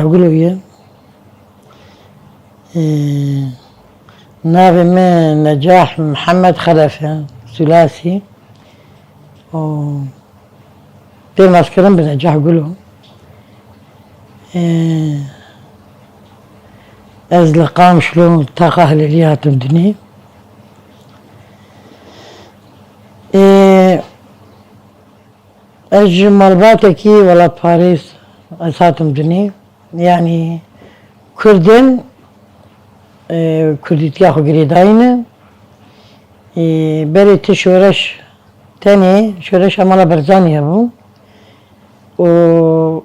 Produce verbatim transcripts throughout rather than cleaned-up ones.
Gulo ye. Ee, navê min Necah Mihemed Xelef e, Sulasî. Û pê naskirin bi Necah Gulo. Ee, ez li Qamişlo taxa Hilêliyê hatim dinê. Ee, ez ji malbatekî welatparêz ez hatim dinê. Yanî Kurd in, e, Kurdîtiya xwe girêdayî ne. E, berê ti şoreş tenê, şoreşa Mala Barzanî hebû. Û,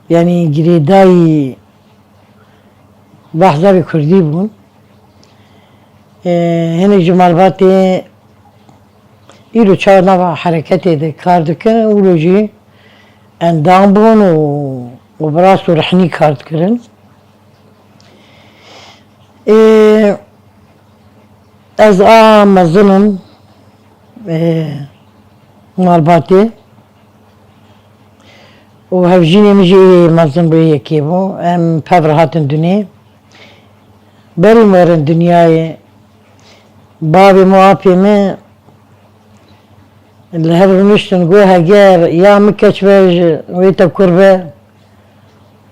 yanî girêdayî behsa vê Kurdî bûn. E, hinek ji malbatê îro çawa nava hereketê de kar dikin, wilo jî endam bûn û, û bi rast û rehnî kar dikirin. Ê, ez a mezin im, ê, malbatê û hevjînê min jî ê mezin bû, ê yekê bû. Em pev re hatin dunê. Berî me werin dinyayê, bavê min û apê min li hev rûniştin, got, heger ya min keç be ji wê te kur be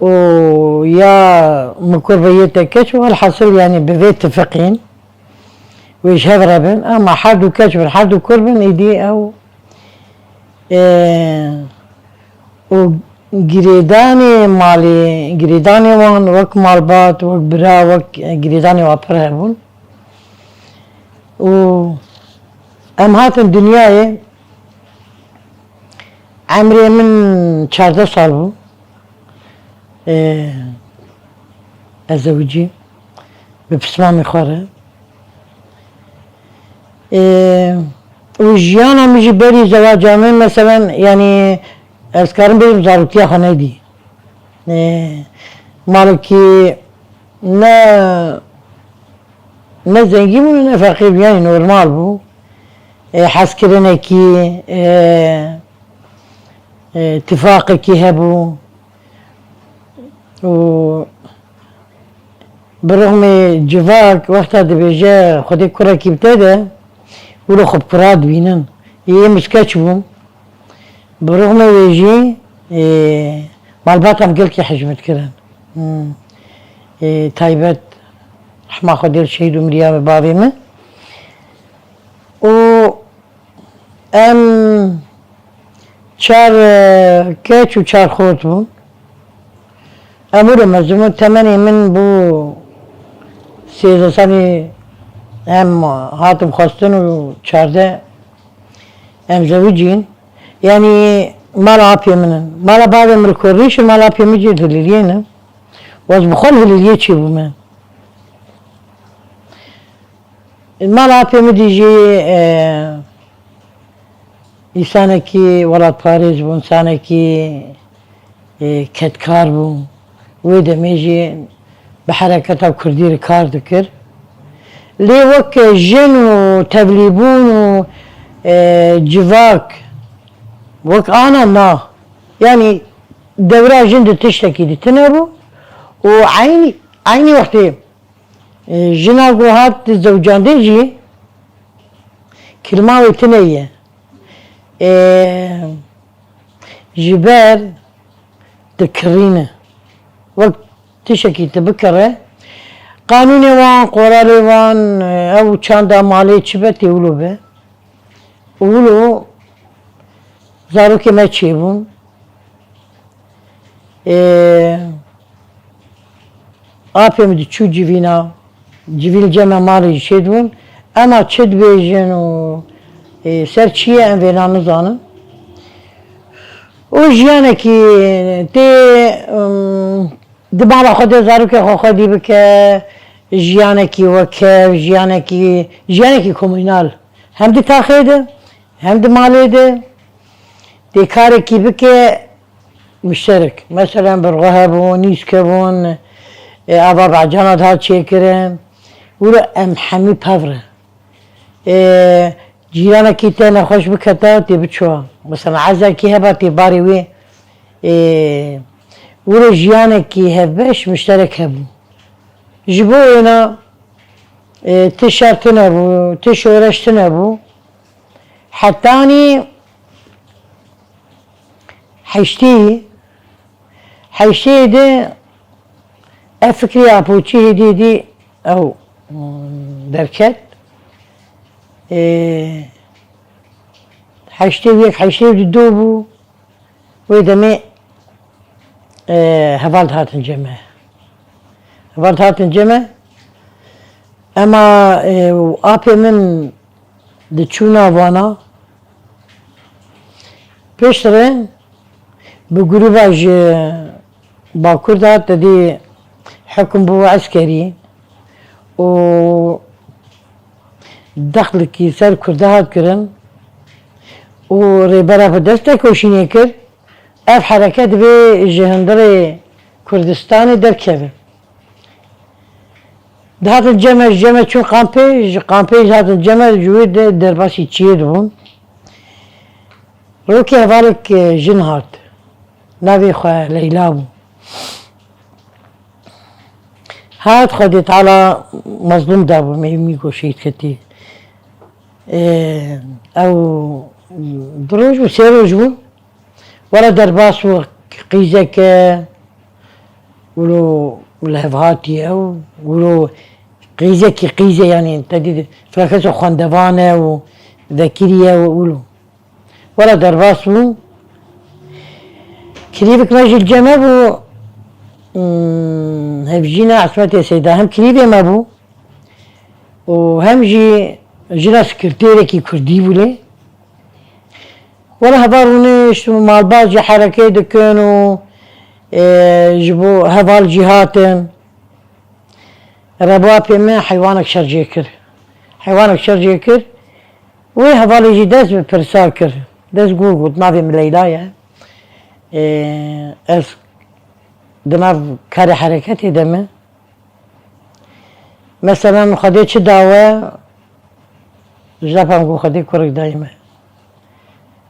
û ya min kur be yê te keç, welhasil, yanî bi vê tifiqîn wê ji hev re bin. Ema her du keç bin, her du kur bin, îdî ew, e, û girêdanê malê, girêdanê wan wek malbat, wek bira, wek girêdanê wan pir hebûn. Û em hatin dinyayê, emrê min çardeh sal bû. Ê, ez zewicî bi pismamê xwe re. Ê, û jiyana min jî berî zewaca min, meselen, yanî ez karim bêjim zarotiya xwe nedî. Ê, malekî ne, ne zengîn bû, ne feqîr bû, yanî normal bû. Ê, hezkirinekî, ê, ê, tifaqekî hebû. Û bi rixmê civak wexta dibêje Xwedê kurekî bi te de, wilo xwe bi kura dibînin. Ê, ê min ji keç bûn. Bi rixmê wê jî, ê, malbata min gelkî hişmet kirin. Hmm. Ê, taybet rehma Xwedê li şehîd û miriya min, bavê min. Û Em çar, e, keç û çar xort bûn. Em wilo mezin bûn. Temenê min bû sêzdeh salî, em hatim xwestin û çardeh em zewicîn. Yanî mala apê min in. Mala bavê min li Kurrîş in, mala apê min jî li Hilîliyê ne. Û ez bi xwe li Hilîliyê çêbûme. Mala apê min dî jî, e, însanekî welatparêz bû, însanekî, e, kedkar bû. Wê demê jî bi hereketa kurdî re kar dikir. Lê wek jin û tevlîbûn û, e, civak wek ana na. Yanî dewra jin di tiştekî di tune bû û eynî, eynî wextê E, jina ku hat zewcandin jî kilma wê tune ye. E, ji ber dikirîne. Wek tiştekî tu bikire, qanûnê wan, qoralê wan, e, ew çanda malê çi be tê wilo be. Û wilo zarokê me çêbûn. Ê, apê min diçû civîna, civîn li cem me malê jî çêdibûn. Ema çi dibêjin û, ê, ser çi ye, em vêna nizanin. Û jiyanekî tê, ım, di mala xwe de zarokê xwe xwedî bike, jiyanekî wekhev, jiyanekî, jiyanekî komûnal. Hem di taxê de, hem di malê de tê karekî bike, muşterek. Meselen, birxwe hebûn, nîsk hebûn, e, ava becana dihat çêkirin. Wilo em hemî pev re. E, cîranekî te nexweş biketa, tê biçwa. Meselen, ezekî heba tê barê wê. Ê, wilo jiyanekî hevbeş mişterek hebû. Ji bo wêna, ê, ti şer tune bû, ti şoreş tune bû. Hetanî heştê, heştê de ev fikrê Apoçî hêdî hêdî ew, mm, derket. Ê, heştê û yek, heştê û du bû. Wê demê, e, heval dihatin cem me. Heval dihatin cem me. Ema, e, apê min diçûna vana. Piştre bi grûba ji Bakur de te dî hukm bû eskerî û dexlikî ser Kurda hat kirin û rêbera xwe dest tekoşînê kir, ev hereket divê ji hundirê Kurdistanê derkeve. Dihatin cem me, ji cem me çûn kampê, ji kampê jî hatin cem me, ji wê de derbasî çiyê dibûn. Rokê hevalek, e, jin hat. Navê xwe Leyla bû. Hat Xwedê Teala Mezlûm dabû, me mî ku şehîd ketî. Ê, ew du roj bû, sê roj bû. Were derbas bû qîzeke, wilo li hev hatiye ew, wilo qîzekî qîze, yanî te dî frakeso xwendevan e û vekirî ye û wilo. Were derbas bû. Kirîvik me jî li cem me bû. Hmm, hevjîna Esmetê Seyda hem kirîvê me bû û hem jî jina sekreterekî kurdî bû lê. Were heval rûnişt û malbat jî herekê dikin û, e, ji bo heval jî hatin. Rebapê me heywanek şer jê kir. Heywanek şer jê kir. Wê hevalê jî dest bi pirsa kir. Dest got, got, navê min Leyla ye. Ê, ez di nav karê hereketê de me. Mesela min Xwedê çi dawe? Ji dapa min got, Xwedê kurek dayê me.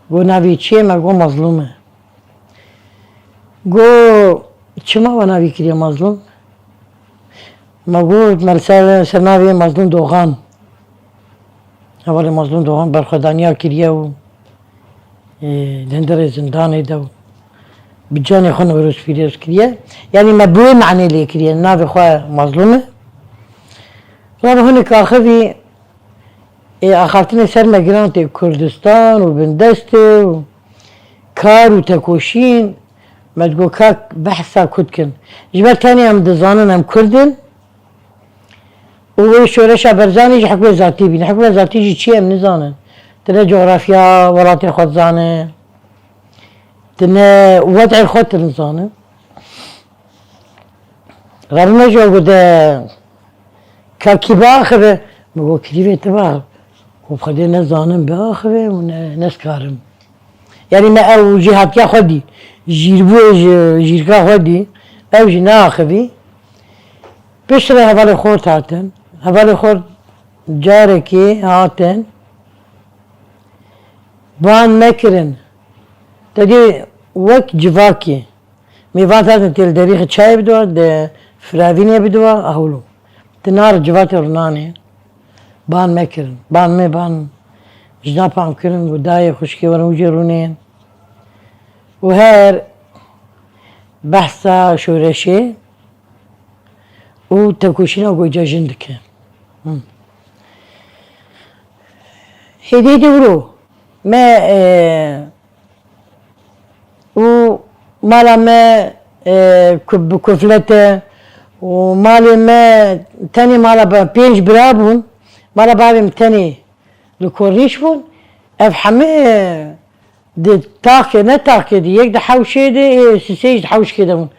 Got, navê çi ye? Me got, Mezlûm e. Got, çima we navî kiriye Mazlûm? Me got, me li ser, ser navê Mazlûm Doxan. Hevalê Mazlûm Doxan berxwedaniya kiriye û, e, li hundirê zindanê de û bi canê xwe newroz pîroz kiriye. Yanî me bi wê manê lê kiriye, navê xwe Mazlûm e. Reba hinek axivî, ê axaftinê ser me giran tê Kurdistan û bindestê û kar û tekoşîn, me digot ka behsa ku dikin. Ji ber tenê em dizanin em Kurd in û wê şoreşa Berzanî ji hikmê zatî bîne. Hikmê zatî jî çi ye em nizanin. Tu ne cografya welatê xwe dizane, tu ne wed'ê xwe tu nizane. Rabime ji we got, ka kî biaxive? Min got, kirîvê tu biaxive. Got, Xwedê ne zanim biaxive û ne, ne zikarim. Yanî me ew jêhatiya xwe dî. Jîrbûyê ji jîrka xwe dî. Ew jî neaxivî. Piştre hevalê xort hatin. Hevalê xort carekê hatin. Ban me kirin. Te dî wek civakê. Mêvan hatin tê li derîxê çayê bidiwa, di firavînê bidiwa, ahûlo. Di nar civatê rûnanê ban me kirin. Ban me, ban jina pam kirin, got, dayê xwişkê werin wicê rûnên. Û her behsa şoreşê û tekoşîna goca jin dike. Hı. Hêdî hêdî wilo me, e, û mala me, e, ku-, bi kuflet e û malê me tenê mala ba-, pênc bira bûn. Mala bavê min tenê li kornîş bûn. Ev hemî di taxê, ne taxê di, yek di hewşê de, ê sisê jî di hewşkê de bûn.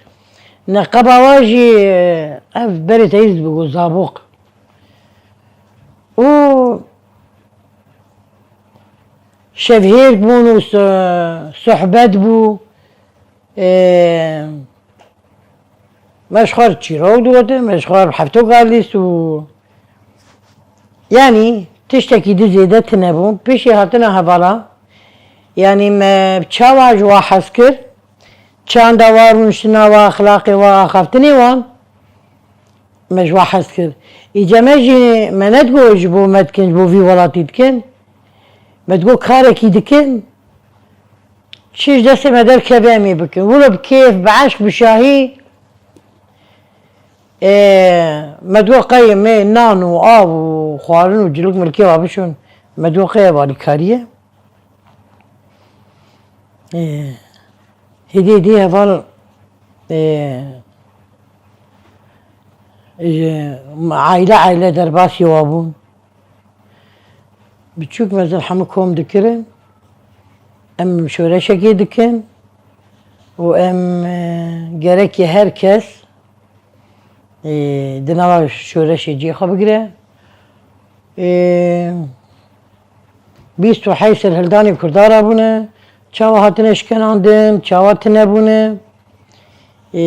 Neqeba wa jî, e, ev berê te yî dibigot zaboq. Û şevhêrk bûn û so-, sohbet bû. Ê, me ji xwe re çîrok digotin, me ji xwe re heftoka lîst û, yanî tiştekî di zêde tune bû. Piştî hatina hevala, yanî me çawa ji wa hez kir, çanda wa, rûniştina wa, exlaqê wa, axaftinê wan, me ji wa hez kir. Îca me jî me nedigot ji bo me dikin, ji bo vî welatî dikin. Me digot karekî dikin. Çi ji destê me derkeve em ê bikin. Wilo bi kêf, bi eşq, bi şahî, ê, me digot qey em ê nan û av û xwarin û cilik milkê wa bişon. Me digot qey ev alîkarî ye. Ê, hêdî hêdî heval, ê, ji aile aile derbasî wa bûn. Biçûk mezin hemû kom dikirin. Em şoreşekê dikin û em, e, gerekê her kes, e, di nava şoreşê cihê xwe bigire. E, bîst û heyt serhildanê Kurda rabûne, çawa hatine şikenandin, çawa tune bûne. E,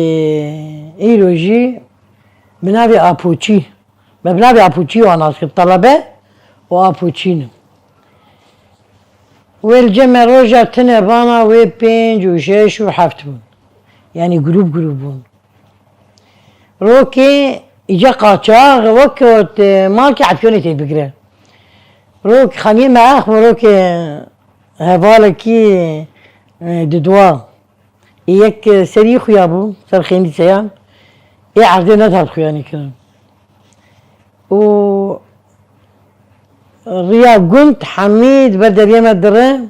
îro jî bi navê Apoçî, me bi navê Apoçî wan nas kir, Talebe û Apoçî ne. Wê li cem me roja tune vana wê pênc û şeş û heft bûn. Yanî grûp grûp bûn. Rokê îca qaçax wek got, e, malkê Efyonê tê bigire. Rok xaniyê me ax bû, rokê hevalekî, e, di dua. Yek, e, serî xuya bû, ser xênîseyan. Ê erdê nedihat xuyanî kirin. Û riya gund hemî di ber deriyê me dire,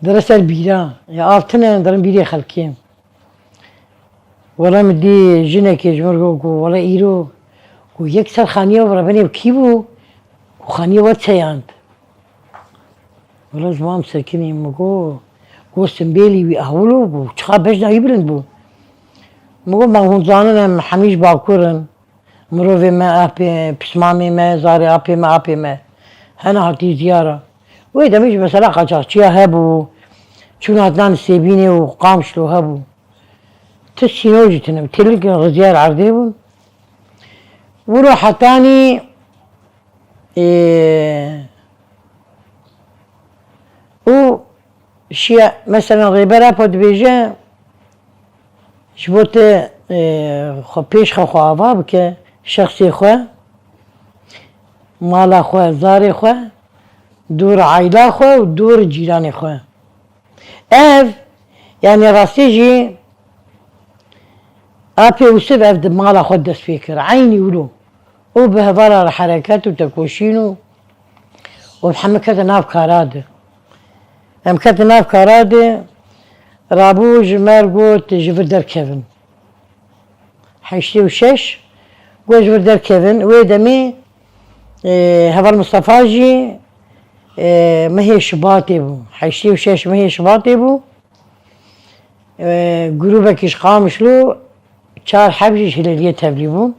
dire ser bîra. Ya av tine, dirin bîrê xelkê. Wele min dî jinekê ji min re got, got, wele îro, got, yek ser xaniya we re benê kî bû? Got, xaniya we çeyand. Wele ziman sekinî min got, got, simbêlî wî ewil o, got, çiqa bejna wî bilind bû. Min got, ma hûn zanin em hemî ji Bakur in. Mirovê me, apê, pismamê me, zarê apê me, apê me. Hene hatî ziyara. Wê demê jî mesela qaçaxçiya hebû. Çûn hatinan Sêbînê û Qamişlo hebû. Ti sînor jî tune bû. Têlik riziyar erdê bûn. Wiro hetanî, ê, û şiya, mesela Rêber Apo dibêje, ji bo te, e, xwe pêş xwe xwe ava bike, şexsê xwe, mala xwe, zarê xwe, dûr aîla xwe û dûr cîranê xwe. Ev, yanî rastî jî Apê Ûsiv ev di mala xwe dest pê kir. Eynî wilo. Û bi hevala re hereket û tekoşîn û, û heme kete nav kara de. Em kete nav kara de, rabû ji me re got ji vir derkevin. Heştê û şeş got ji vir derkevin. Wê demê, e, heval Mistefa jî, e, mehê Şibatê bû. Heştê û şeş mehê Şibatê bû. E, grûbekî ji Qamişlo, çar heb jî ji Hilêliyê tevlî bûn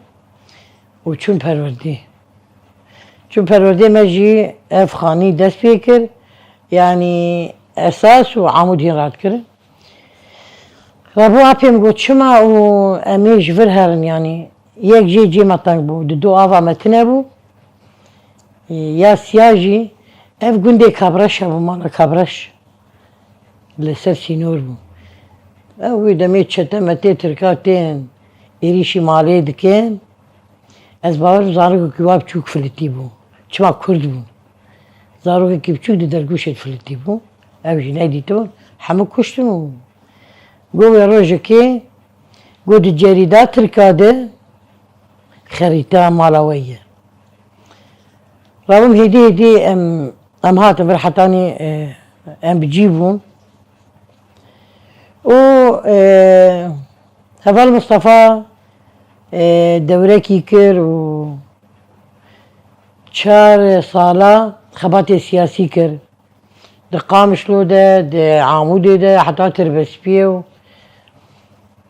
û çûn perwerdê. Çûn perwerdê me jî ev xanî dest pê kir, yanî esas û amûd hîn radikirin. Rabû apê min got, çima û em ê ji vir herin, yanî yek jê cê me teng bû, di do ava me tune bû. E, ya siya jî, ev gundê Kabreş hebû, mala Kabreş. Li ser sînor bû. Ew wî demê çete metê Tirka tên êrîşî malê dikin. Ez bawer im zarokekî wa biçûk filitî bû. Çima Kurd bû. Zarokekî biçûk di dergûşê filitî bû. Ew jî nedîtibûn. Hemû kuştin û got wê rojekê, got di cerîda Tirka de xerîta mala we ye. Rabûm hêdî hêdî em, em hatin vir hetanî, e, em bi cî bûn. Û, e, heval Mistefa, e, dewrekî kir û çar sala xebatê siyasî kir. Di Qamişlo de, di Amûdê de, heta Tirbespiyê û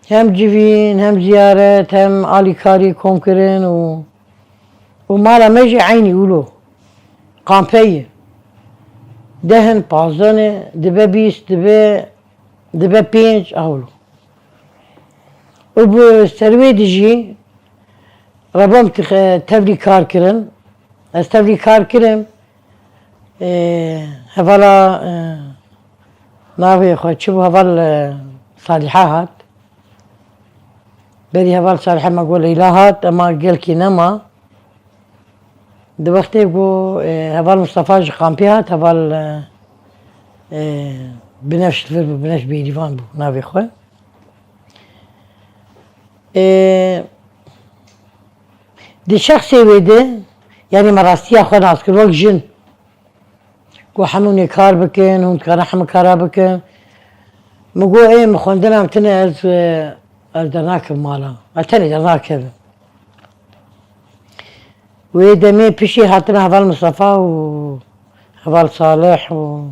hem civîn, hem ziyaret, hem alîkarî kom kirin û, û mala me jî eynî wilo. Kampe ye. Deh in, pazdeh ne, dibe bîst, dibe, dibe pênc, a wilo. Û bi ser wê de jî rebam tevlî kar kirin. Ez tevlî kar kirim. Ê, hevala, e, navê xwe çi bû? Heval, e, Talîha hat. Berî heval Salihê me got Leyla hat, ema gelkî nema. Di wextê ku, e, heval Mistefa ji kampê hat, heval, e, e, Binevş li vir bû, Binevş Bêrîvan bû navê xwe. E, di şexsê wê de, yanî me rastiya xwe nas kir wek jin. Got hemû nê kar bikin, hûn dikarin hemû kara bikin. Min got ê min xwendina min tune ez, e, ez dernakim mala. Ez tenê dernakevim. Wê demê piştî hatine heval Mistefa û heval Salih û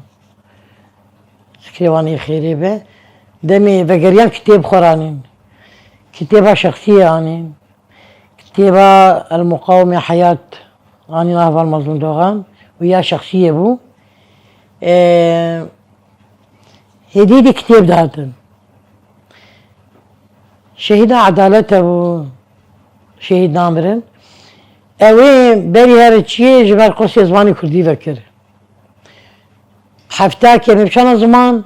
zikrê wan ê xêrê be. Demê vegeriyan kitêb xwe ranîn. Kitêba şexsiyê anîn. Kitêba El Muqawim ya Heyat anî nav heval Mazlûm Dogan û ya şexsiyê bû. Ee, hêdî dî kitêb dihatin. Şehîda edalet hebû, şehîd namirin. Ew ê berî here çiyê ji ber qursê zimanê kurdî vekir. Hefta kemî çana ziman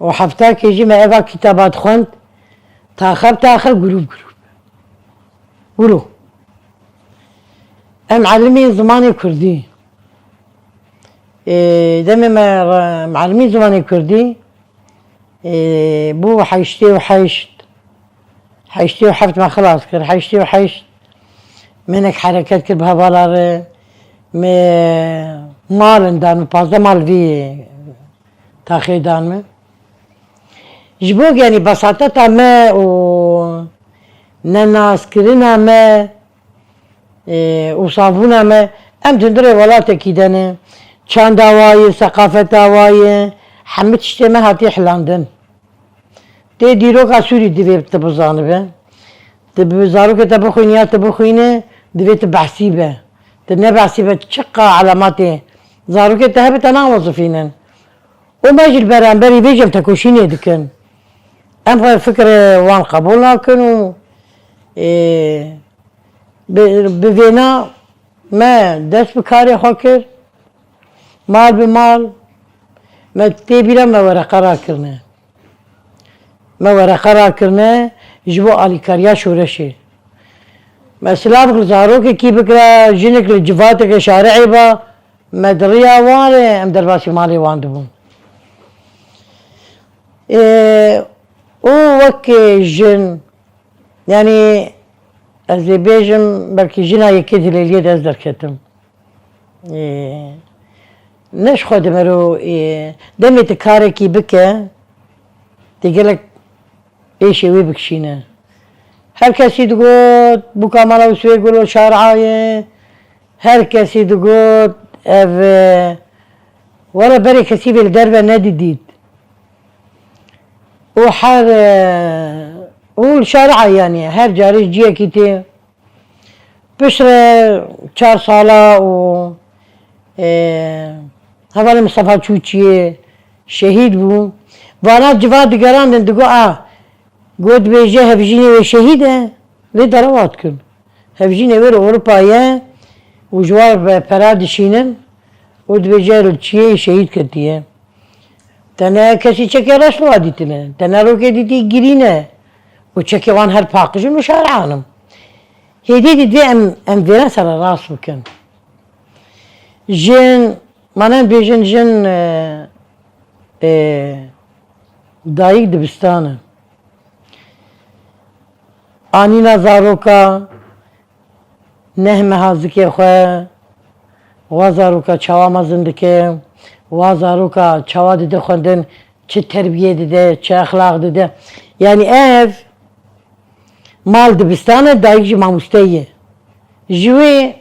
û hefta kê jî me eva kitaba dixwend, taxe bi taxe, grûp grûp. Wilo. Em elimî zimanê kurdî. Ê, demê me re-, melimî zimanê kurdî, ê, bû heştê û heşt. Heştê û heft me xilas kir. Heştê û heşt me hinek hereket kir bi hevala re. Me malin dan, me pazdeh mal vî taxê dan me. Ji bo, yanî, besateta me û nenaskirina me, ê, û savbûna me, em di hundirê welatekî de ne. Çanda wa ye, seqafeta wa ye, hemî tiştê me hatiye hilandin. Tê dîroka Sûrî divê tu bizanibe. Tu bi zarokê te bixwînî ya tu bixwîne, divê tu behsî be. Tu nebehsî be, çiqa elematê zarokê te hebe te nawezifînin. Û me jî li beramberî vê jî em tekoşînê dikin. Em xwe fikirê wan qebûl nakin û, ê, bi, bi vêna me dest bi karê xwe kir. Mal bi mal me tê bîra me wereqa rakirine. Me wereqa rakirine ji bo alîkariya şoreşê. Me silav li zarokekî bikira, jinik li civateke şari'ê ba, me di riya wan re em derbasî malê wan dibûn. Ê, û wek jin, yanî ez ê bêjim, belkî jina yekê Hilêliyê de ez derketim. Ê, ne ji xwe dimiro, ê, demê tu karekî bike, tê gelek êşê wê bikişîne. Her kesî digot, bûka mala Uswê Gulo şari'a ye. Her kesî digot, ev, e, were berê kesî vê li derve nedidît. Û her, e, û li şari'a, yanî her carê ji ciyekî tê. Piştre çar sala û, e, hevalê Mistefa Çûçiyê şehîd bû. Vana civa digerandin, digot, a, got dibêje hevjînê wê şehîd e, lê derewa dikin. Hevjînê wê li Ewropa ye û ji wan ve pera dişînin û dibêje li çiyê şehîd ketiye. Te ne kesî çekê reş li wa dîtine. Te ne rokê dîtî girîn e. Û çekê wan her paqij in û şer'an in. Hêdî dî divê em, em vêre sererast bikin. Jin, manen bêjin jin, e, e, dayik dibistan e. Anîna zaroka, nehmeha zikê xwe, wa zaroka çawa mezin dike, wa zaroka çawa dide xwendin, çi terbiyê dide, çi exlaq dide. Yanî ev mal dibistan e, dayik jî mamoste ye. Ji wê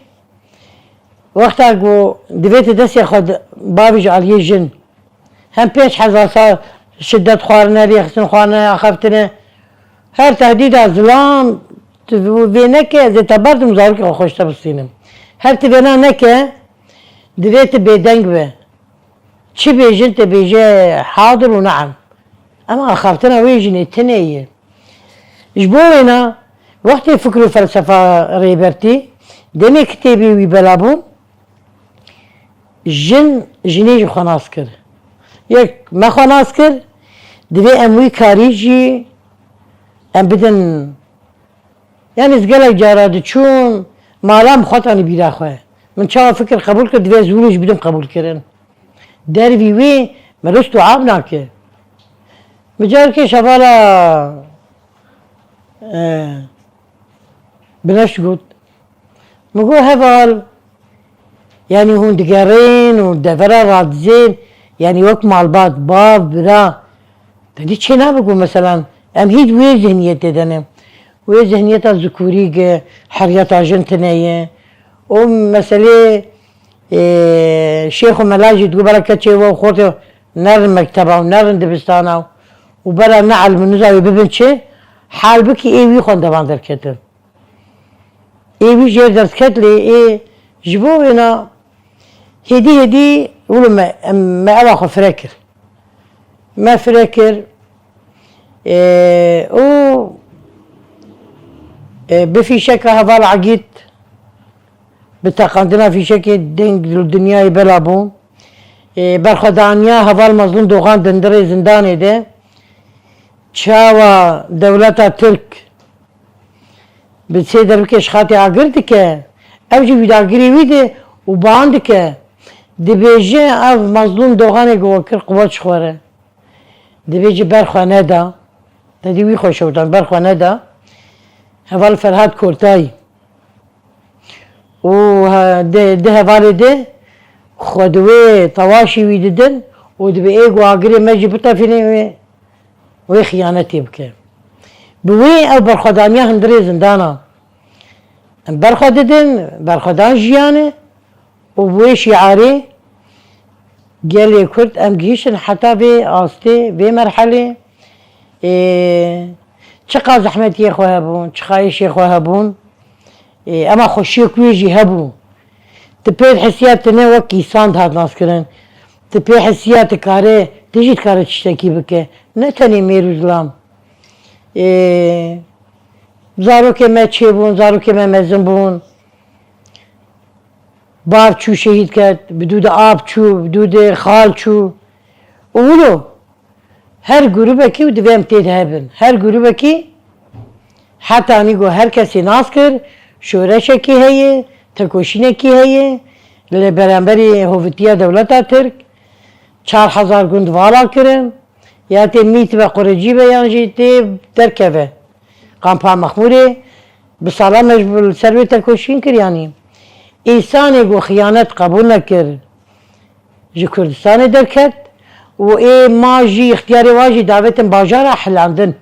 wexta ku divê tu destê xwe di-, bavî ji aliyê jin, hem pênc hezar sal şidet xwarine, rêxistin xwarine, axeftine. Her tehdîda zilam, tu vê neke, ez ê te berdim, zarokê xwe xweş te bistînim. Her tu vêna neke, divê tu bêdeng be. Çi bêjin, te bêje hadir û ne'em. Ema axaftina wê jinê tune ye. Ji bo wêna, wextê fikr û felsefa Rêbertî, demê kitêbê wî bela bûn, jin, jinê jî xwe nas kir. Yek me xwe nas kir, Divê em wî karî jî em bidin. Yanî ez gelek cara diçûm, mala min xwetanî bîra xwe. Min çawa fikir qebûl kir, divê ez wilo jî bidim qebûlkirin. Dervî wê min rist û av nake. Min carkê şevala, e, Bineş got, min got, heval, yanî hûn digerin û devera radizên, yanî wek malbat, bav, bira, te dî çê nabe ku, meselan, em hîç wê zihniyetê de ne. Wê zihniyeta zikûrî ge, heriyeta jin tine ye. O meselê, e, şêx û mela jî digo bera keçê we û xortê we nerin mekteba û nerin dibistana û bera ne elm û niza wê bibin çi, halbikî ê wî xwendevan derketin. Ê wî jêr derdiket lê ê ji bo wêna hêdî hêdî wilo me, em, me eva xwe fire kir. Me fire kir, ê, û, ê, bi fîşeka heval Egîd, bi teqandina fîşekê deng li dinyayê bela bû. Ê, berxwedaniya heval Mazlûm Doxan di hundirê zindanê de çawa dewleta Tirk bi sê derbikê ji xatê agir dike, ew jî wî dagirê wî de û ban dike. Dibêje ev Mazlûm Doxanê ku we kir quwet ji xwe re. Dibêje ber xwe neda. Te dî wî xwe şewtan, ber xwe neda. Heval Ferhat Kortayî. Û he-, di, di hevalê de xwe di wê tewaşî wî didin û dibê ê ku agirê me jî bitefîne wê, wê xiyanetê bike. Bi wê ew berxwedaniya hundirê zindana em berxwe didin, berxwedan jiyan e û bi wê şiarê gelê Kurd em gihîştin heta vê astê, vê merhelê. Ê, çiqa zehmetiyê xwe hebûn, çiqa êşê xwe hebûn, ê, ema xweşiyek wê jî hebû. Tu pê hisiya tu ne wek îsan dihat naskirin. Tu pê hisiya tu kare, tu jî dikare tiştekî bike. Ne tenê mêr û zilam. Ê, zarokê me çêbûn, zarokê me mezin bûn. Bav çû şehîd ket, bi dû de ap çû, bi dû de xal çû. Û wilo her grûbekî û divê em tê de hebin. Her grûbekî heta nîgo her kesê nas kir, şoreşekî heye, tekoşînekî heye, li beramberî hovitiya dewleta Tirk, çar hezar gund vala kirin. Ya tê mît be, qurecî be, yan jî tê derkeve. Kampa Mexmûrê bi salan me ji li ser wê tekoşîn kir, yanî. Îsanê ku xiyanet qebûl nekir, ji Kurdistanê derket û ê ma jî, îxtiyarê wan jî davetin bajara hilandin.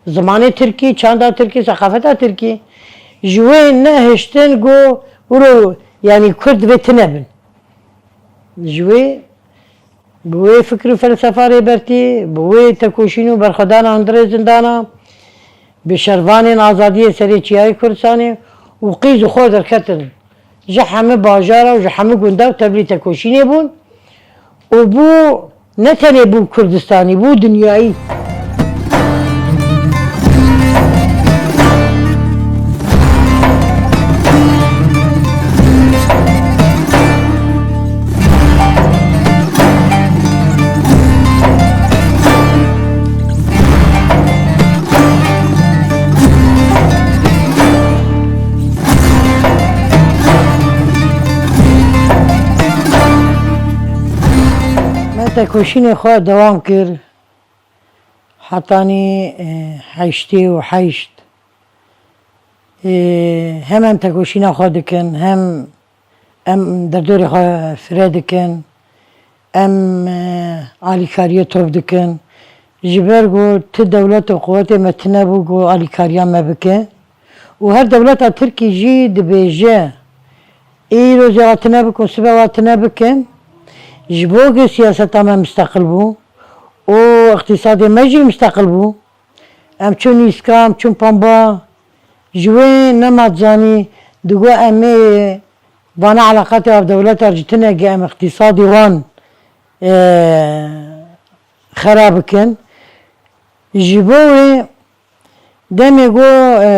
Zimanê tirkî, çanda tirkî, seqafeta tirkî. Ji wê nehiştin ku wilo, yanî Kurd divê tune bin. Ji wê Bi wê fikr û felsefa Rêbertî, bi wê tekoşîn û berxwedana hundirê zindana, bi şervanên azadiyê serê çiyayê Kurdistanê û qîz û xor derketin. Ji hemî bajara û ji hemî gunda û tevlî tekoşînê bûn û bû ne tenê bû Kurdistanî, bû dinyayî. Me tekoşînê xwe dewam kir. Hetanî, e, heştê û heşt, e, hem em tekoşîna xwe dikin, hem em derdorê xwe fire dikin, em, e, alîkariyê top dikin. Ji ber ku ti dewlet û quwetê me tune bû ku alîkariya me bike. Û her dewleta Tirkî jî dibêje, îro jî hatine bikin, sibe hatine bikin. Ji bo ku siyaseta me misteqil bû û îqtîsadê me jî misteqil bû. Em çûn nîska, em çûn pemba. Ji wê nema zanî, digo em ê vana eleqatê dewleta ji tune ge em îqtîsadê wan, e, xera bikin. Ji bo wê demê ku, e,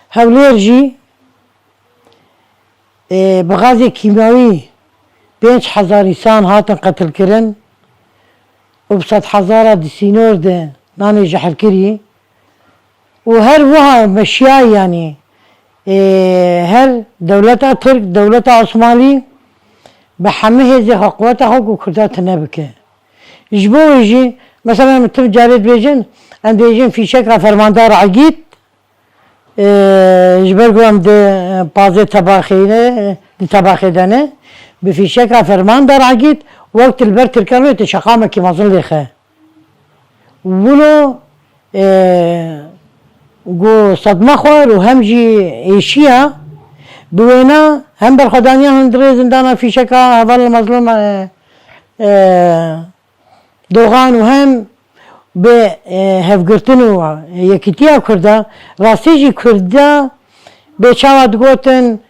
Hewlêr jî, e, bi gazê kîmyawî pênc hezar însan hatin qetilkirin. û bi sedhezara di sînor de nanê ji hevkirî û her wiha meşiyayî, yanî, ê, her dewleta Tirk, dewleta Osmanlî bi hemî hêzê xwe, quweta xwe ku Kurda tune bike. Ji bo wê jî, mesela, em tu carê dibêjin, em dibêjin fîşeka fermandar Egîd, ê, ji ber ku em di, e, pazê tebaxê ne, di tebaxê de ne, bi fîşeka fermandar Egîd, wek tu li ber Tirkan wê tu şeqamekî mezin lê xe. Wilo, e, ku sedma xwar û hem jî êşiya bi wêna hem berxwedaniya hundirê zindana fîşeka heval Mezlûm, e, e, Doxan û hem bi, e, hevgirtin û yekîtiya Kurda, rastî jî Kurda bê çawa digotin,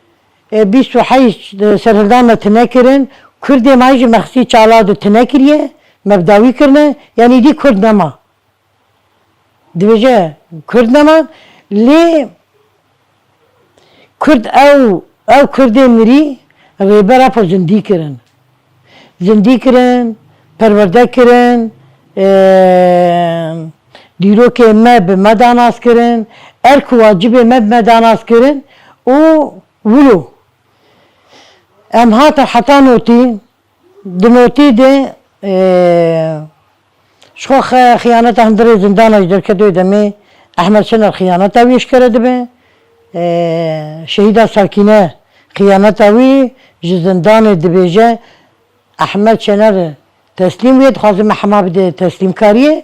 e, bîst û heşt serhildan me tune kirin, Kurdê me jî mexsî çala di tune kiriye, me bi dawî kirine, yanî dî Kurd nema. Dibêje Kurd nema, lê Kurd ew, ew Kurdê mirî Rêber Apo zindî kirin. Zindî kirin, perwerde kirin, e, dîrokê me bi me da nas kirin, erk û wacibê me bi me da nas kirin û wilo. Em hatin heta notî, di notî de, e, ji xwe xe-, xiyaneta hundirê zindana ji derket wê demê Ehmed Şener xiyaneta wî eşkere dibe. E, Şehîda Sakîne xiyaneta wî ji zindanê dibêje, Ehmed Şener teslîm wê dixwaze me hema bide teslîmkariyê.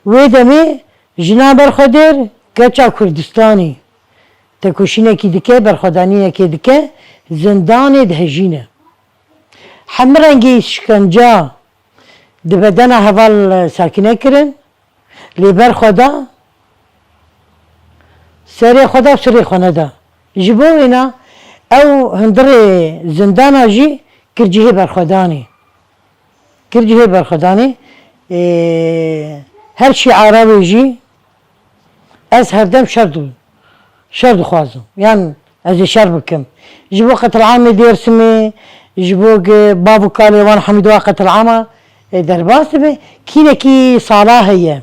Wê demê jina berxwedêr keça Kurdistanî tekoşînekî dike, berxwedanînekê dike, zindanê dihejîne. Hemî rengî şkenca di bedena heval Sakîne kirin, lê berxweda, serê xwe da, sirê xwe neda. Ji bo wêna ew hundirê zindana jî kir cihê berxwedanê. Kir cihê berxwedanê, ê, her şîara wê jî, ez hevdem şer di-, şer dixwazim. Yan ez ê şer bikim. Ji bo qetilamê Dêrsimê, ji bo ge-, bav û kalê wan hemî di wa qetilama, e, derbas dibe. Kînekî sala heye.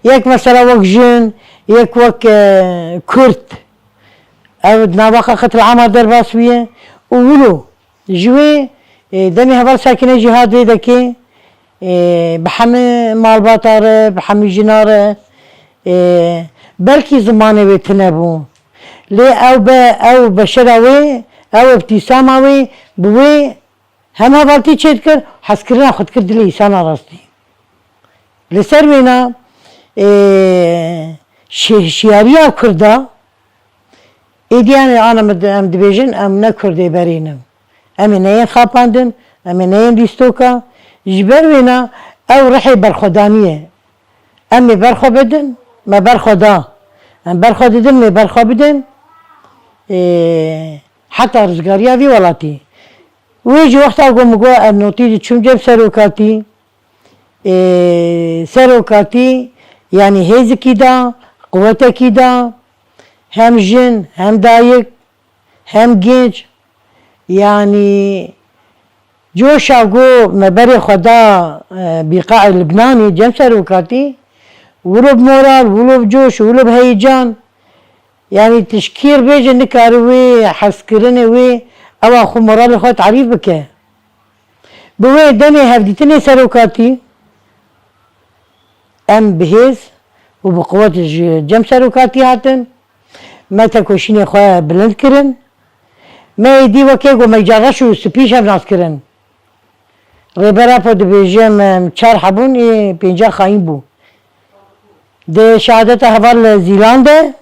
Yek mesela wek jin, yek wek, e, Kurd. Ew di nava qetilama derbas bûye. Û wilo Ji wê, e, demê heval Sakîne jî hat vê dekê, e, bi hemî malbata re, bi hemî jina re, e, belkî zimanê wê tune bû. Lê ew be, ew beşera wê, ew îbtîsama wê, bi wê hem hevaltî çêdikir, hezkirina xwe dikir dilê însana rastî. Li ser wêna, e, şê-, hişyariya Kurda, êdî em ê ana em di-, em dibêjin, em ne Kurdê berê ne. Em ê neyên xapandin, em ê neyên dîstoka. Ji ber wêna ew rihê berxwedanî ye. Em ê berxwe bidin, me berxwe da. Em berxwe didin, em ê berxwe bidin. Ê, heta rizgariya vî welatî. Wê jî wexta ku min got, ez notî diçûm cem serokatî, ê, serokatî, yanî hêzikî da, quwetekî da, hem jin, hem dayik, hem genç, yanî coşa ku me berê xwe da, e, bîqaê Libnanê, cem serokatî, wilo bi moral, wilo bi coş, wilo bi heyecan, yanî tu ji kê re bêje nikare wê hezkirinê wê, ewa xwe moralê xwe tarîf bike. Bi wê demê hevdîtinê serokatî, em bi hêz û bi quwet ji cem serokatî hatin. Me tekoşînê xwe bilind kirin. Me êdî wekê ku meyca reş û spî ji hev nas kirin. Rêber Apo dibêje, em çar hebûn, ê pênca xayîn bû. Di şehadeta heval Zîlan de,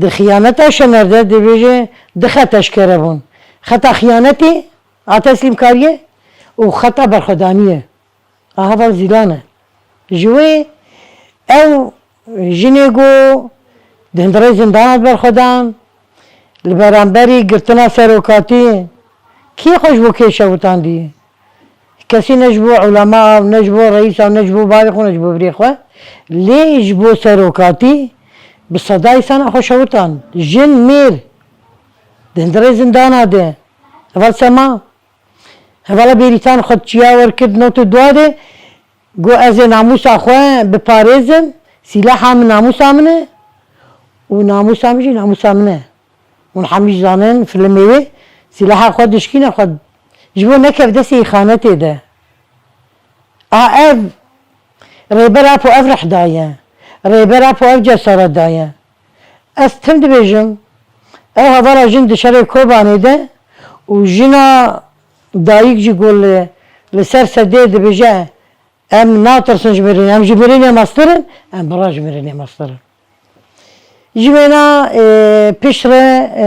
di xiyaneta Şener de dibêje du xet eşkere bûn. Xeta xiyanetê a teslîmkariyê û xeta berxwedaniyê a heval Zîlan e. Ji wê ew jinê ku di hundirê zindana berxwedan, li beramberî girtina serokatî, kî xwe ji bo kê şewitandî? Kesî ne ji bo ulema, ne ji bo reîsa, ne ji bo bavê xwe, ne ji bo birê xwe. Lê ji bo serokatî bi seda însana xwe şewitan. Jin, mêr. Di hundirê zindana de. Heval Sema. Hevala Bêrîtan xwe çiya wer kir, not û dua de. Got, ez ê namûsa xwe biparêzim, sîleha min namûsa min e û namûsa min jî namûsa min e. Hûn hemî zanin, filmê wê, sîleha xwe dişkîne xwe, ji bo nekeve destê îxanetê de. A ev, Rêber Apo ev rih daye. Rêber Apo ev cesaret daye. Ez tim dibêjim, ew hevara jin di şerê Kobanê de û jina dayik jî ku li, li ser sedê dibêje, em natirsin ji mirinê, em ji mirinê mestir in, em bira ji mirinê mestir in. Ji wêna, e, piştre, e,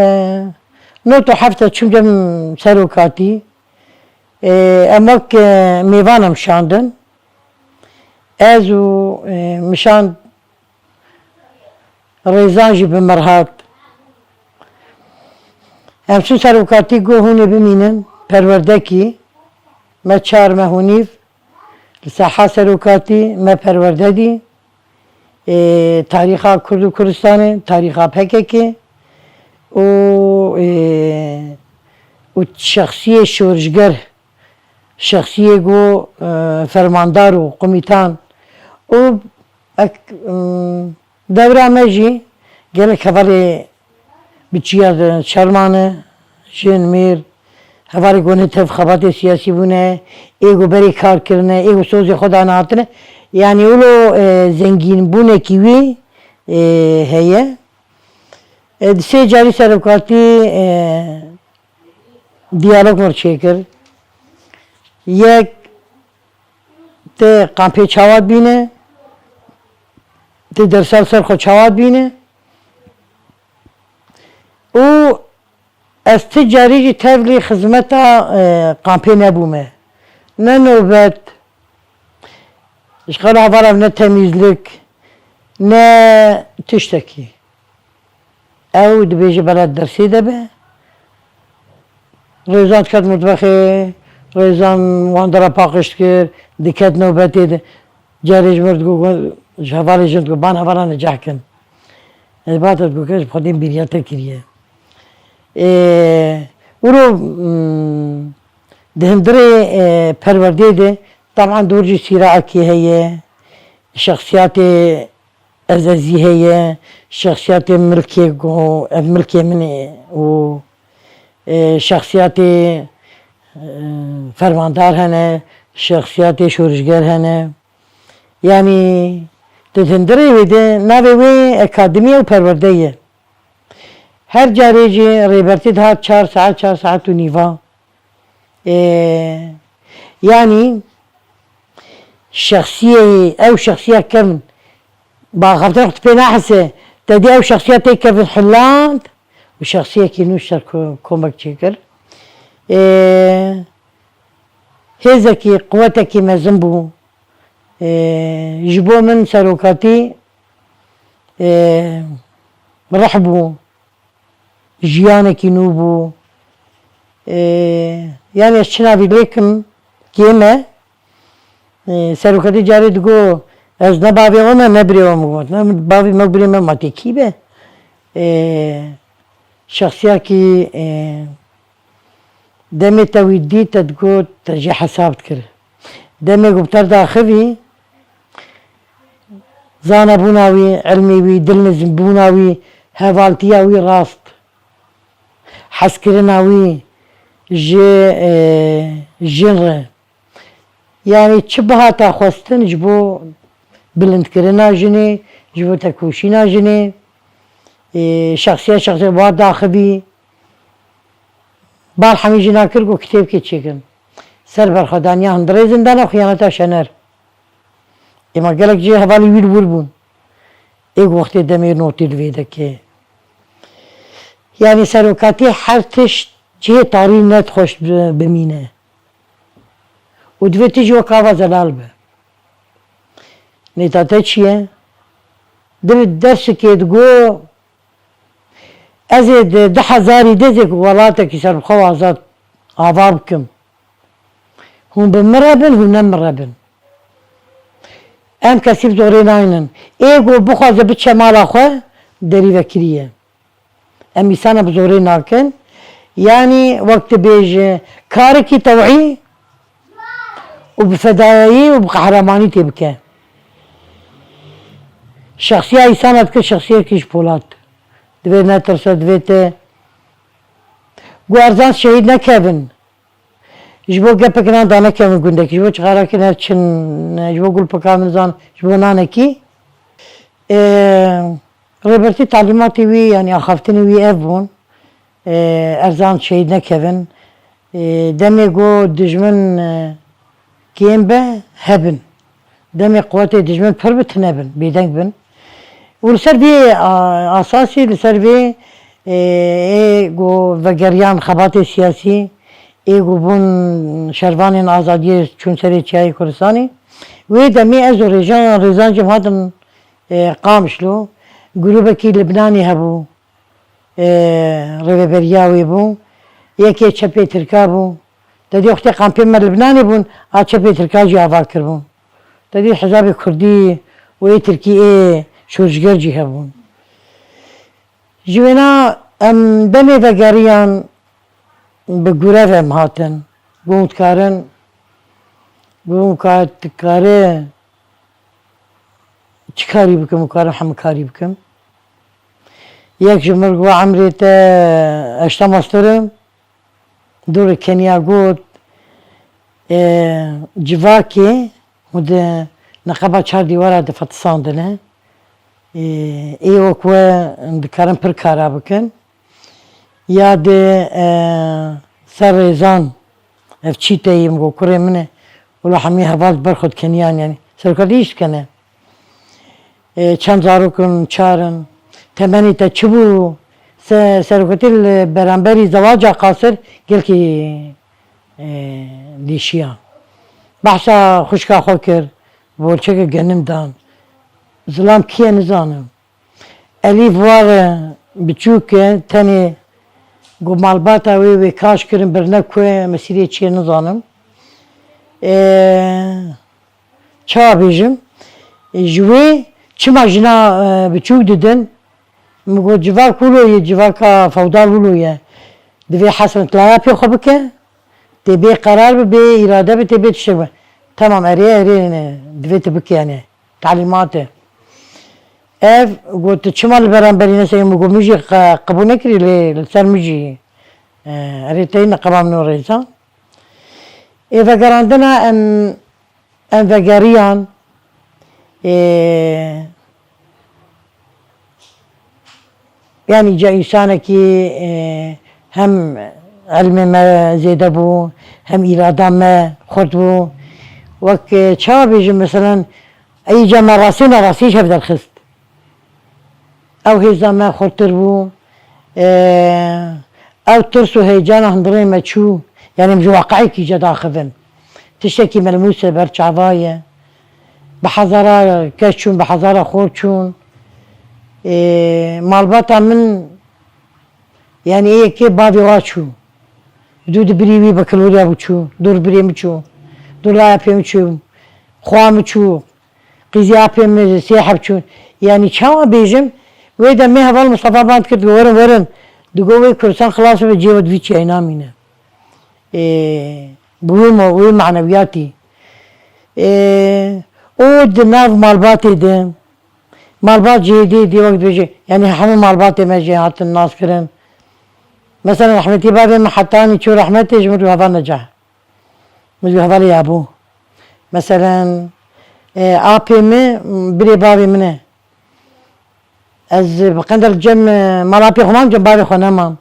not û hefte çûm cem serokatî. E, em wek, e, mêvan em şandin. Ez û, e, Mişan Rêzan jî bi mir hat. Em çûn serokatî, got, hûn ê bimînin, perwerdekî me çar me hûnîv li saha serokatî me perwerde dî. Ê, tarîxa Kurd û Kurdistanê, tarîxa P K K û, ê, û şexsiyê şorişger, şexsiyê ku, e, fermandar û komîtan û ek, m, dewra me jî gelek hevalê bi çiya de şermane, jin, mêr, hevalê ku ne tev xebatê siyasî bûne, ê ku berê kar kirine, ê ku sozê xwe dane hatine. Yanî wilo, e, zengînbûnekî wî, e, heye. E, di sê carî serokatî, e, diyalog mir çêkir. Yek, tê kampê çawa dibîne, tê dersa li ser xwe çawa dibîne û ez ti carî jî tevlî xizmeta, e, kampê nebûme. Ne nobet, ji qala hevala ne temîzlik, ne tiştekî. Ew dibêje bela dersê de be. Rêzan diket mutbexê, Rêzan wan dera paqij dikir, diket nobetê de. Carê ji mir digot, ji hevalê jin digot, ban hevala neceh kin. Ez ba te digot, ji xwedê bîriya te kiriye. Ê, wiro, mm, di hundirê, e, perwerdeyê de, taban dor jî sîra ekê heye, şexsiyatê ez ezî heye, şexsiyatê milkê ku ev milkê min e û, e, şexsiyatê, e, fermandar hene, şexsiyatê şorişger hene. Yanî di hundirê wê de navê wê akademiya û perwerde ye. Her carê jî Rêbertî dihat çar saet, çar saet û nîva. Ê, yanî şexsiyê, ew şexsiya kevin, bi axaftina xwe tu pê nahese, te dî ew şexsiya tê kevin hiland û şexsiyekî nû ji ser ko-, komek çêkir. Ê, hêzekî, quwetekî mezin bû. Ê, ji bo min serokatî, ê, rih bû. Jiyanekî nû bû. Ê, yanî ez çi navî lêkim kêm e. Ê, serokatî carê digot, ez ne bavê we me, ne birê we me got. Ne bavê me, birê me ma tê kî be? Ê, şexsiyakî, ê, demê te wî dît, te digot, te jê hesab dikir. Demê ku bi te re daxivî, zanebûna wî, ilmê wî, dilnizmbûna wî, hevaltiya wî rast, hezkirina wî ji, e, jin re. Yanî çi bihata xwestin ji bo bilindkirina jinê, ji bo tekoşîna jinê, e, şexsiya şexsiya wa daxivî, bal hemî jina kir ku kitêbkê çêkin. Ser berxwedaniya hundirê zindana û xiyaneta Şener. Ê ma gelek jê hevalî wî li wir bûn. Ê ku wextê demê notî li vê dekê. Yanî serokatî her tişt cihê tarî nedixweş bi-, bimîne. Û divê tu jî wek ava zelal be. Nêta te çi ye? Divê dersikê digo, ez ê di du hezarî de zê ku welatekî serbixwe û azad ava bikim. Hûn bi min re bin, hûn ne min re bin. Em kesî bi zorê naynin. Ê ku bixwaze biçe mala xwe, derî vekirî ye. Em îsana bi zorê nakin. Yanî wek tu bêje, karekî tewî û bi fedayayî û bi qehremanî tê bike. Şexsiya însana dike şexsiyekî ji polat. Divê netirse, divê te. Ku erzan şehîd nekevin. Ji bo gepek nan danekevin gundekî, ji bo çixarakî neçin, ji bo gulpika min zan, ji bo nanekî. Ê, Rêbertî talîmatê wî, yanî axaftinê wî ev bûn. Ê, erzan şehîd nekevin. Ê, demê ku dijmin, e, kêm be, hebin. Demê quwetê dijmin pir bi tune bin, bêdeng bin. Û li ser vê, a, asasî, li ser vê, ê, ê ku vegeriyan xebatê siyasî, ê ku bûn şervanên azadiyê çûn serê Çiyayê Kurdistanê. Wê demê ez û rêjan, rêzancim hatin, ê, Qamişlo. Grûbekî Libnanê hebû. Ê, rêveberiya wê bû. Yekê çepê Tirka bû. Te dî wextê kampê me Libnanê bûn, a çepê Tirka jî ava kiribûn. Te dî hizabê Kurdî û ê Tirkî ê şoreşger jî hebûn. Ji wêna em demê vegeriyan bi grev em hatin. Got karin, got ka dikare çi karî bikim, û karim hemû karî bikim. Yek ji mir got, "Emrê te heşta mastir im." Dûrê Kenya got, "E, civakê hûn di neqeba çar dîwara difitisandine. E, ê wek we dikarin pir kara bikin. Ya di, e, ser rêzan, ev çîteyî min got, kurê min e, wilo hemî heval ber xwe dikeniyan, yanî serokatî îş dikene. E, çend zarok in, çar in. Temenê te çi bû? Se-, serokatî li beramberî zewaca qasir gelkî, e, dîşiya. Behsa xwişka xwe kir, bolçeke genim dan. Zilam kî ye nizanim. Elîf war e, biçûk e, tenê ku malbata wê wê kaş kirin birine ku ye, mesîrê çi ye nizanim. E, Çawa bêjim? Ji wê çima jina, e, biçûk didin? Min got, civak wilo ye, civaka fewdal wilo ye. Divê hesn tilaya pê xwe bike, tê bê qerar be, bê îrade be, tê bê tiştek be. Temam, erê, erê, ne, divê tu bike, yani. Talîmat e. Ev got, tu çima li beramberî neseyê? Min got, min jî qe-, qebûl nekirî, lê li ser min jî, e, erê tey neqeba min û rêza. Ê vegerandina em, em vegeriyan, ê, yanî ca însanekî, ê, hem ilmê me zêde bû, hem îrada me xurt bû. Wek, ê, çawa bêjim, meselen, ey ca me rastî nerastî ji hev derxist. Ew hêza me xurtir bû. Ee, ew tirs û heyecana hundirê me çû. Yanî em ji waqeyekî jê daxivin. Tiştekî melmûs e, ber çava ye. Bi hezara kes çûn, bi hezara xor çûn. Ee, malbata min, yanî ê yekê bavê wa çû. Dû di birî wî bekiloriya bû çû. Dû li birê min çû. Dû laya pê min çû. Xwa min çû. Qîzê apê min sê heb çûn. Yanî çawa bêjim, wê demê heval Mistefa band kir, digo werin, werin. Digo wê Kurdistan xilas bibe, cihê we di vî çiyayî namîne. Ê, bi wê mo-, wê manewiyatî. Ê, û di nav malbatê de, malbat jê dê, dê wek dibêje, yanî hemû malbatê me jê hatin naskirin. Mesela rehmetî bavê min hetanî çû rehmetê ji min re heval necah. Min ji hevalê ya bû. Meselen, e, apê min, birê bavê min e. Ez bi qender cem, e, mala apê xwe mam, cem bavê xwe nemam.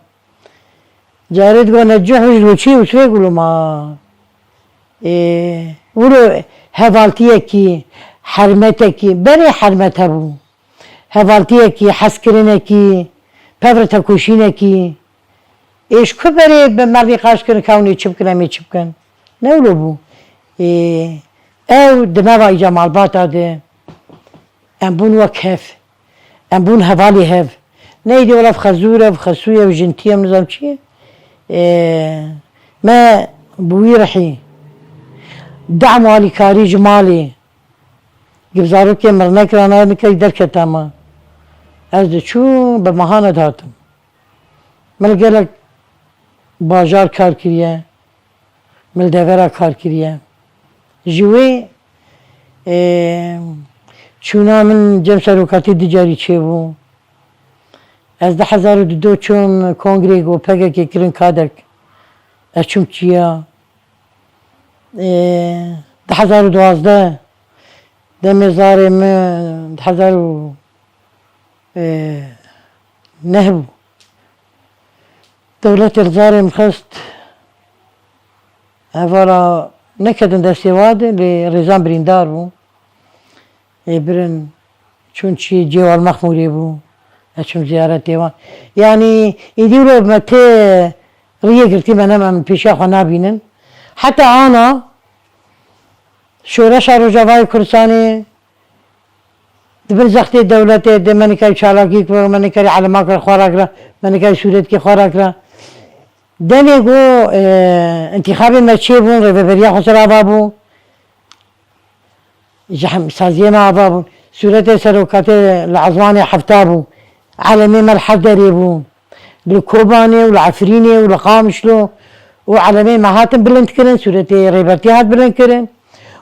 Carê digo ne cih û ji çî û çirê gulo ma. E, wilo hevaltiyekî, hermetekî, berê hermet hebû. Hevaltiyekî, hezkirinekî, pevre tekoşînekî. Ê ji ku berê bi merdî qaş kirin ka hûn ê çi bikin, em ê çi bikin? Ne wilo bû. Ê, ew di nava îca malbata de em bûn wek hev. Em bûn hevalê hev. Ne êdî wela xezûr e, xesû ye, jintî ye, nizam çi ye. Ê, me bi wî rihî dehm û alîkarî ji malê. Gi zarokê mirine kirana, nikek derketa me. Ez diçûm, bi mehane dihatim. Min li gelek bajar kar kiriye, min li devera kar kiriye. Ji wê, e, çûna min cem serokatî du carî çêbû. Ez du hezar û du çûm kongreyê ku P K K kirin kadek. Ez çûm çiya. E, du hezar û duwazdeh demê zarê min du hezar û neh bû. Dewletê li zarê min xist. Hevala neketin destê wan de, lê Rêzan birîndar bû. Ê birin çûn çi cêwal Mexmûrê bû. Ez çûm ziyaretê wan. Yanî îdî wilo me tê riyê girtî me ne, em pêşiya xwe nabînin. Heta ana Şoreşa Rojavayê Kurdistanê di bin zextê dewletê de me nikarî çalakî kir, me nikarî elema kir, xwe rakira, me nikarî sûretkê xwe rakira. Demê ku, e, întîxabê me çêbûn, rêveberiya Xweser ava bû, ji hem saziyê me ava bûn. Sûretê serokatê li Ezwanê hefta bû. Elemê me li Hevderê bû. Li Kobanê û li Efrînê û li Qamişlo û elemê me hatin bilind kirin, sûretê Rêbertî hat bilind kirin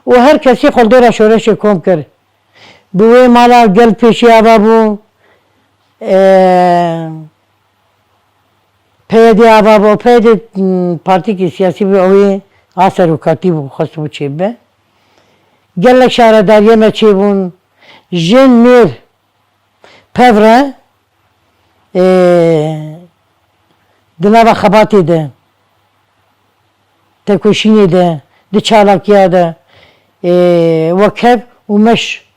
û her kesî xwe li dora şoreşê kom kir. Bi wê mala gel pêşî ava bû. E, P Y D ava bû. P Y D, m, partîkî siyasî bû, ew ê a serokatî bû, xwest bû çêbibe. Gelek şaredariyê me çêbûn. Jin, mêr, pev re, ê, di nava xebatê de, tekoşînê de, di çalakiya de, ê, wek hev û meş.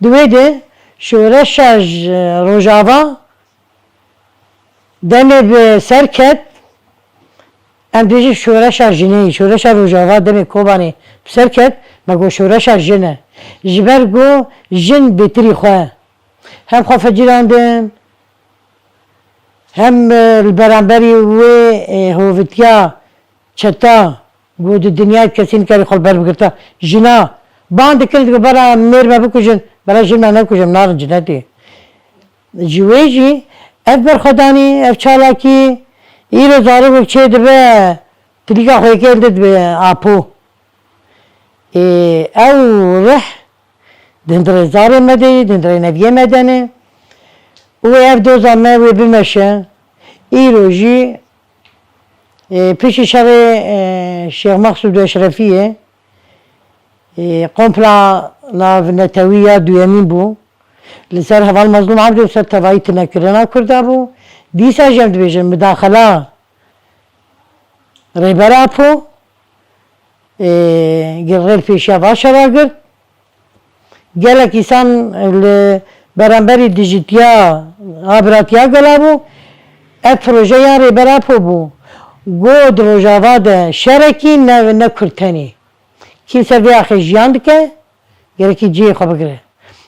Di wê de şoreşa ji Rojava demê bi ser ket, em dibêjin şoreşa jinê, şoreşa Rojava demê Kobanê bi ser ket, me got şoreşa jin e. Ji ber ku jin bêtirî xwe hem xwe fecirandin, hem, e, li beramberî wê, e, hovitiya çeta ku di dinyayê kesî nikarî xwe li ber bigirta. Jina ban dikirin, digot, bera mêr me bikujin, bera jin me nekujin, narin cinetê. Ji wê jî ev berxwedanî, ev çalakî, îro zarokek çê dibe, tilîka xwe yekê li dibe Apo. Ê, ew rih di hundirê zarê me de ye, di hundirê neviyê me de ne. Û ev doza me wê bimeşe. Îro jî, ê, piştî şerê, ê, Şêx Mexsûd Eşrefiyê, ê, kompla navnetewî ya duyemîn bû. Li ser heval Mezlûm Ebdî û ser tevayî tunekirina Kurda bû. Dîsa jî em dibêjin, midaxela Rêber Apo, ê, rê li pêşiya va şera girt. Gelek îsan li beramberî dijîtiya, a biratiya gela bû. Ev projeya Rêber Apo bû. Got di Rojava de şerekî ne, ne Kurd tenê. Kî ser vê axê jiyan dike, gerekî cihê xwe bigire.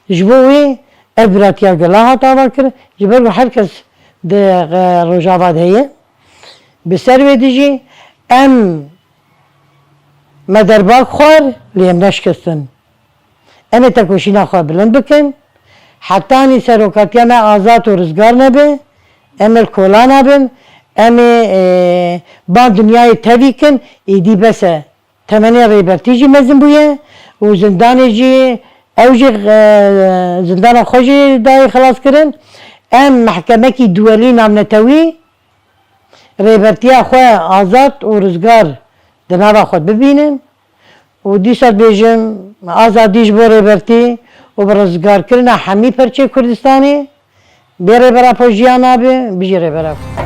Ji bo wê ev biratiya gela hat ava kirin, ji ber ku her kes di, e, Rojava de heye. Bi ser wê dijî em me derbak xwar, lê em neşkestin. Em ê tekoşîna xwe bilind bikin. Hetanî serokatiya me azad û rizgar nebe, em ê li kola nabin, em ê, e, ban dinyayê tevî kin, êdî bes e. Temenê Rêbertî jî mezin bûye û zindanê jî, ew jî, e, zindana xwe jî dayê xelas kirin. Em mehkemekî duwelî navnetewî Rêbertiya xwe azad û rizgar di nava xwe bibînin û dîsa dibêjim, azadî ji bo Rêbertî û bi rizgarkirina hemî perçê Kurdistanê. Bê Rêber Apo jiyan nabe, bijî Rêber Apo.